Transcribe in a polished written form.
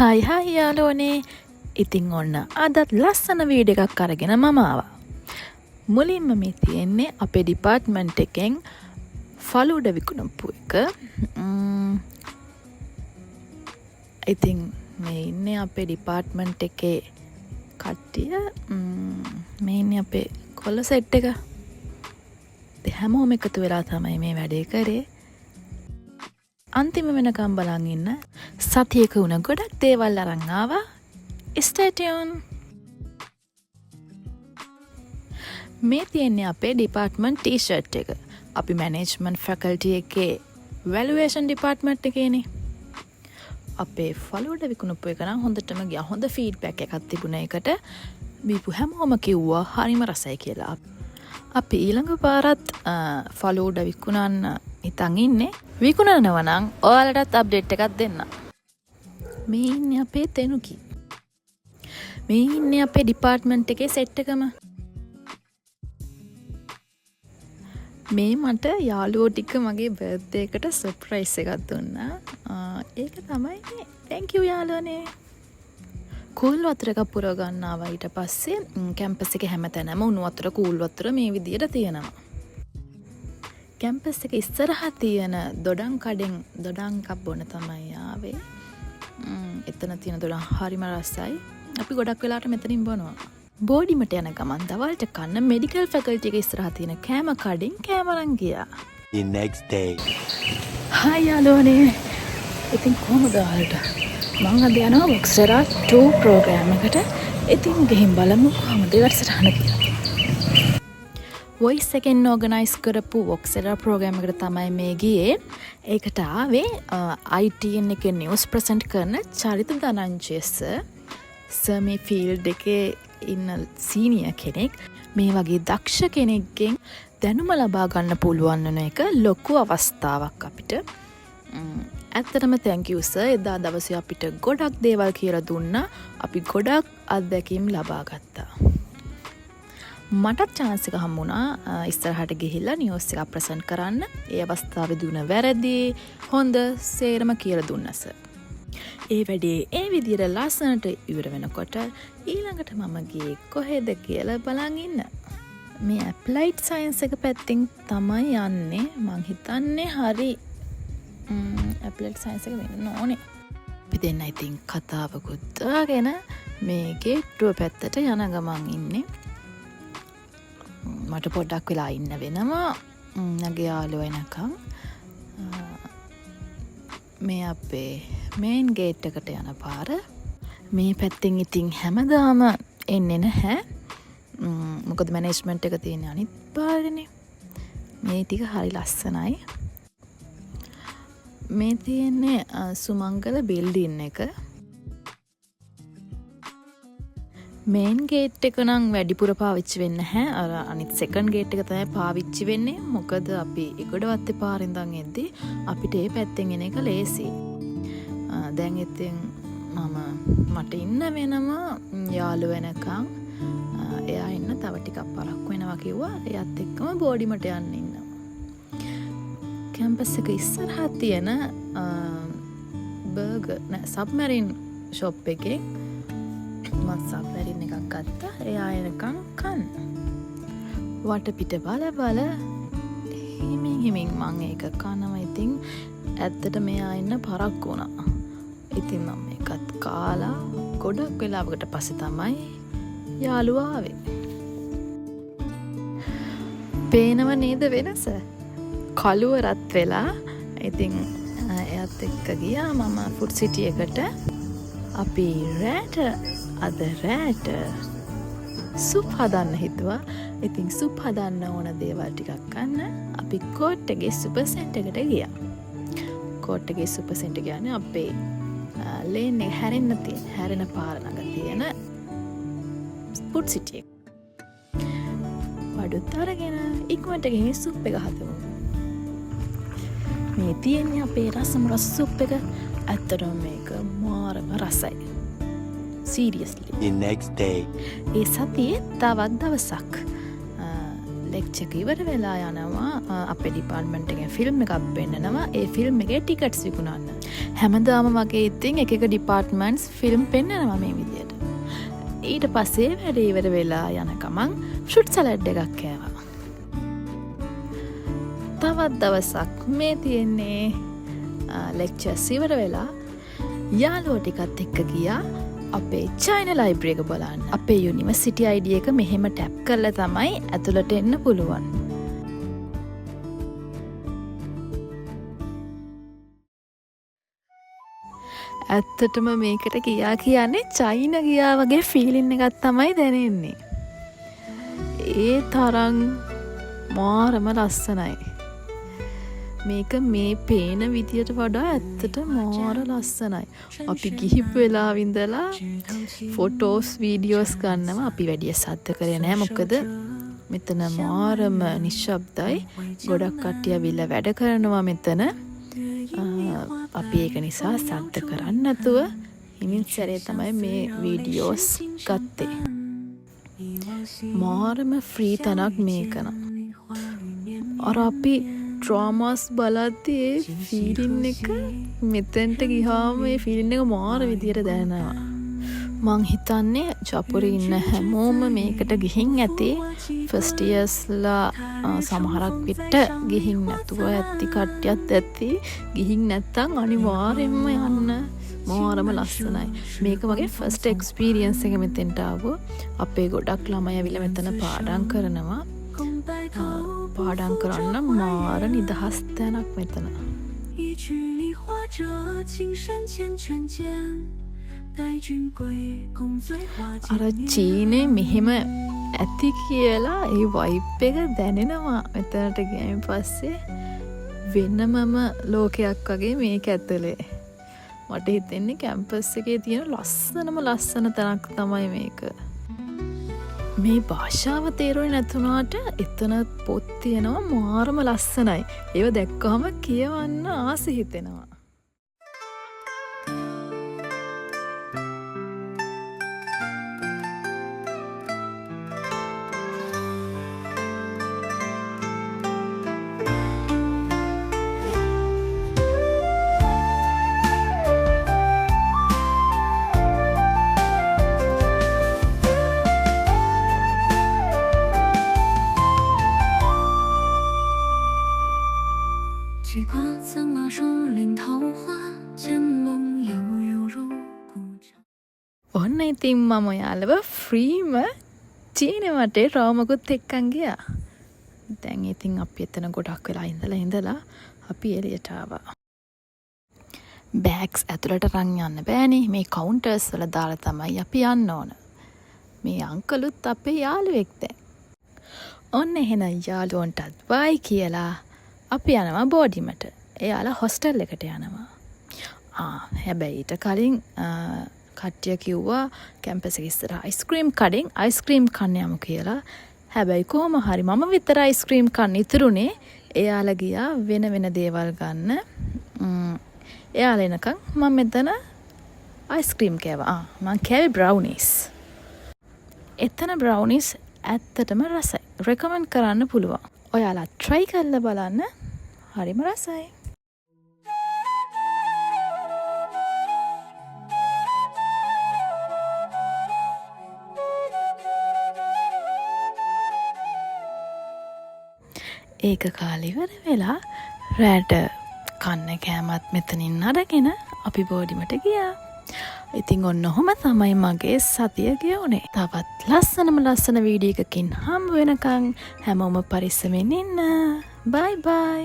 Hi hi යාළුවනේ. ඉතින් ඔන්න අදත් ලස්සන වීඩියෝ එකක් අරගෙන මම ආවා. මුලින්ම මේ තියෙන්නේ අපේ ඩිපාර්ට්මන්ට් එකෙන් ෆලූඩ විකුණපු එක. ඉතින් මේ ඉන්නේ අපේ ඩිපාර්ට්මන්ට් එකේ කට්ටිය. මේ ඉන්නේ අපේ කොල්ල සෙට් එක. ඉතින් හැමෝම එකතු වෙලා තමයි මේ වැඩේ කරේ. අන්තිම වෙනකම් බලන් ඉන්න. සතියක වුණ ගොඩක් දේවල් අරන් ආවා. Stay tuned. මේ තියෙන්නේ අපේ ඩිපාර්ට්මන්ට් ටී-ෂර්ට් එක. අපි මැනේජ්මන්ට් ෆැකල්ටි එකේ වැලුවේෂන් ඩිපාර්ට්මන්ට් එකේනේ. අපේ ෆලූඩ විකුණපු එක නම් හොඳටම ගියා. හොඳ ෆීඩ්බැක් එකක් තිබුණා ඒකට. බීපු හැමෝම කිව්වා හරිම රසයි කියලා. අපි ඊළඟ පාරත් ෆලූඩ විකුණන්න හිතන් ඉන්නේ. විකුණනවා නම් ඔයාලටත් අප්ඩේට් එකක් දෙන්න. මේ ඉන්නේ අපේ තෙනුකි. මේ ඉන්නේ අපේ ඩිපාර්ට්මන්ට් එකේ සෙට් එකම. මේ මට යාළුවෝ ටික මගේ බර්ත්ඩේ එකට සර්ප්‍රයිස් එකක් දුන්නා. ඒක තමයි මේ. Thank you යාළුවනේ. කූල් වතුර එකක් පුරව ගන්න ආවා. ඊට පස්සේ කැම්පස් එකේ හැමතැනම උණු වතුර කූල් වතුර මේ විදියට තියෙනවා. කැම්පස් එක ඉස්සරහා තියෙන දොඩම් කඩෙන් දොඩම් එකක් බොන තමයි ආවේ. එතන තියෙන දොඩම් හරිම රසයි. අපි ගොඩක් වෙලාවට මෙතනින් බොනවා. බෝඩිමට යන ගමන් දවල්ට කන්න මෙඩිකල් ෆැකල්ටි එක ඉස්සරහා තියෙන කෑම කඩෙන් කෑම අරන් ගියා. The next day. හායි යාළුවනේ. ඉතින් කොහොමද ඔයාලට? මං අද යනවා වොක්සෙරා 2 ප්‍රෝග්‍රෑම් එකට. ඉතින් ගිහින් බලමු කොහොමද වැඩසටහන කියලා. වොයිස් එකෙන් ඕගනයිස් කරපු වොක්සෙරා ප්‍රෝග්‍රෑම් එකට තමයි මේ ගියේ. ඒකට ආවේ ITN එකේ නිවුස් ප්‍රසන්ට් කරන චරිත ධනංජය සර්. සර් මේ ෆීල්ඩ් එකේ ඉන්න සීනියර් කෙනෙක්. මේ වගේ දක්ෂ කෙනෙක්ගෙන් දැනුම ලබා ගන්න පුළුවන් වෙන එක ලොකු අවස්ථාවක් අපිට. ඇත්තටම thank you sir. එදා දවසේ අපිට ගොඩක් දේවල් කියලා දුන්නා. අපි ගොඩක් අත්දැකීම් ලබා ගත්තා. මටත් චාන්ස් එක හම්බුණා ඉස්සරහට ගිහිල්ලා නිවුස් එකක් ප්‍රසන්ට් කරන්න. ඒ අවස්ථාවේ දුන වැරදි හොඳ සේරම කියලා දුන්නා සර්. ඒ වැඩේ ඒ විදියට ලස්සනට ඉවර වෙනකොට ඊළඟට මම ගියේ කොහෙද කියලා බලන් ඉන්න. මේ ඇප්ලයිඩ් සයන්ස් එක පැත්තෙන් තමයි යන්නේ. මං හිතන්නේ හරි ඇප්ලයිඩ් සයන්ස් එක වෙන්න ඕනේ. අපි දෙන්න ඉතින් කතාවකුත් දාගෙන මේ ගේට්ටුව පැත්තට යන ගමන් ඉන්නේ. මට පොඩ්ඩක් වෙලා ඉන්න වෙනවා මගේ යාළුවා එනකන්. මේ අපේ මේන් ගේට් එකට යන පාර. මේ පැත්තෙන් ඉතින් හැමදාම එන්නේ නැහැ. මොකද මැනේජ්මන්ට් එක තියෙන අනිත් පාරනේ. මේ ටික හරි ලස්සනයි. මේ තියෙන්නේ සුමංගල බිල්ඩින් එක. මේන් ගේට් එක නම් වැඩිපුර පාවිච්චි වෙන්නේ නැහැ. අර අනිත් සෙකන්ඩ් ගේට් එක තමයි පාවිච්චි වෙන්නේ. මොකද අපි ඉගොඩවත්තේ පාර ඉඳන් එද්දි අපිට ඒ පැත්තෙන් එන එක ලේසි. දැන් ඉතින් මට ඉන්න වෙනවා යාළුව එනකන්. එයා එන්න තව ටිකක් පරක්කු වෙනවා කිව්වා. එයාත් එක්කම බෝඩිමට යන්න ඉන්නවා. කැම්පස් එක ඉස්සරහා තියෙන බර්ගර් නෑ සබ්මැරින් ෂොප් එකෙන් මං සබ්මැරින් එකක් ගත්තා. එයා එනකන් කන්න. වටපිට බල බල හිමින් හිමින් මං ඒක කනවා. ඉතින් ඇත්තට මෙයා එන්න පරක්කු වුණා. ඉතින් මං මේකත් කාලා ගොඩක් වෙලාවකට පස්සේ තමයි යාළුවා ආවේ. පේනව නේද වෙනස? කළුව රත් වෙලා. ඉතින් එයාත් එක්ක ගියා මම ෆුඩ් සිටි එකට. අපි අද රෑට සුප් හදන්න හිතුවා. ඉතින් සුප් හදන්න ඕන දේවල් ටිකක් ගන්න අපි කෝට්ටගේ සුපර් සෙන්ටර් එකට ගියා. කෝට්ටගේ සුපර් සෙන්ටර් කියන්නේ අපේ ලේන් එක හැරෙන්න තියෙන, හැරෙන පාර ළඟ තියෙන ෆුඩ් සිටි එක. බඩුත් අරගෙන ඉක්මනට ගිහින් සුප් එක හදමු. මේ තියෙන්නේ අපේ රසම රස සුප් එක. ඇත්තටම මේක මාරම රසයි. සීරියස්ලි. The next day. ඒ සතියේ තවත් දවසක්. ලෙක්චර් එක ඉවර වෙලා යනවා අපේ ඩිපාර්ට්මන්ට් එකෙන් ෆිල්ම් එකක් පෙන්නනවා. ඒ ෆිල්ම් එකේ ටිකට්ස් විකුණන්න. හැමදාම වගේ ඉතින් එක එක ඩිපාර්ට්මන්ට්ස් ෆිල්ම් පෙන්නනවා මේ විදියට. ඊට පස්සේ වැඩේ ඉවර වෙලා යන ගමන් ෆෘට් සලාඩ් එකක් කෑවා. තවත් දවසක් මේ තියෙන්නේ ලෙක්චර්ස් ඉවර වෙලා යාළුවෝ ටිකත් එක්ක ගියා අපේ චයින ලයිබ්‍රරි එක බලන්න. අපේ යුනිවර්සිටි ID එක මෙහෙම ටැප් කරලා තමයි ඇතුළට එන්න පුළුවන්. ඇත්තටම මේකට ගියා කියන්නේ චයින ගියා වගේ ෆීලින් එකක් තමයි දැනෙන්නේ. ඒ තරම් මාරම ලස්සනයි. මේක මේ පේන විදියට වඩා ඇත්තට මාර ලස්සනයි. අපි ගිහිපු වෙලාව ඉඳලා ෆොටෝස් වීඩියෝස් ගන්නවා. අපි වැඩිය සද්ද කරේ නෑ, මොකද මෙතන මාරම නිශ්ශබ්දයි. ගොඩක් කට්ටිය ඇවිල්ලා වැඩ කරනවා මෙතන. අපි ඒක නිසා සද්ද කරන්නේ නැතුව හිමින් සැරේ තමයි මේ වීඩියෝස් ගත්තේ. මාරම ෆ්‍රී තැනක් මේක නම්. අර අපි ඩ්‍රාමාස් බලද්දි ඒ ෆීලින් එක මෙතෙන්ට ගියාම ඒ ෆීලින් එක මාර විදියට දැනෙනවා. මං හිතන්නේ ජපුරේ ඉන්න හැමෝම මේකට ගිහින් ඇති. ෆස්ට් ඉයර්ස්ලා සමහරක් විට ගිහින් නැතුව ඇති කට්ටියත් ඇති. ගිහින් නැත්තම් අනිවාර්යෙන්ම යන්න. මාරම ලස්සනයි. මේක මගේ ෆස්ට් එක්ස්පීරියන්ස් එක මෙතෙන්ට ආවොත්. අපේ ගොඩක් ළමයි ඇවිල්ලා මෙතන පාඩම් කරනවා. පාඩම් කරන්න මාර නිදහස් තැනක් මෙතන. 一曲梨花折，情深缱绻间。待君归，共醉花 අර间。 චීනේ මෙහෙම ඇති කියලා ඒ වයිබ් එක දැනෙනවා මෙතනට ගියන් පස්සේ. වෙනමම ලෝකයක් වගේ මේක ඇතුලේ. මට හිතෙන්නේ කැම්පස් එකේ තියෙන ලස්සනම ලස්සන තැනක් තමයි මේක. මේ භාෂාව තේරුනේ නැතුණාට එතන පොත් තියෙනවා මාරම ලස්සනයි. ඒව දැක්කහම කියවන්න ආස හිතෙනවා. 菊花怎么树林桃花，渐梦悠悠入故城。 ඔන්න ඉතින් මම ඔයාලව ෆ්‍රීම චීන වටේ රෝමකුත් එක්කන් ගියා. දැන් ඉතින් අපි එතන ගොඩක් වෙලා ඉඳලා ඉඳලා අපි එළියට ආවා. බෑග්ස් ඇතුළට අරන් යන්න බෑනේ. මේ කවුන්ටර්ස් වල දාලා තමයි අපි යන්න ඕන. මේ අංකලුත් අපේ යාළුවෙක් දැන්. ඔන්න එහෙනම් යාළුවන්ටත් බයි කියලා අපි යනවා බෝඩිමට. එයාලා හොස්ටල් එකට යනවා. හැබැයි ඊට කලින් කට්ටිය කිව්වා කැම්පස් එක ඉස්සරහ අයිස්ක්‍රීම් කඩෙන් අයිස්ක්‍රීම් කන්න යමු කියලා. හැබැයි කොහොම හරි මම විතර අයිස්ක්‍රීම් කන්න ඉතුරුනේ. එයාලා ගියා වෙන වෙන දේවල් ගන්න. එයාලා එනකන් මම මෙතන අයිස්ක්‍රීම් කෑවා. මං කෑවේ බ්‍රවුනිස්. එතන බ්‍රවුනිස් ඇත්තටම රසයි. රෙකමන්ඩ් කරන්න පුළුවන්. ඔයාලා ට්‍රයි කරලා බලන්න. හරිම රසයි. ඒක කාලේ ඉවර වෙලා රෑට කන්න කෑමත් මෙතනින් අරගෙන අපි බෝඩිමට ගියා. ඉතින් ඔන්න ඔහොම තමයි මගේ සතිය ගෙවුනේ. තවත් ලස්සනම ලස්සන වීඩියෝ එකකින් හම්බ වෙනකන් හැමෝම පරිස්සමෙන් ඉන්න. බයි බයි.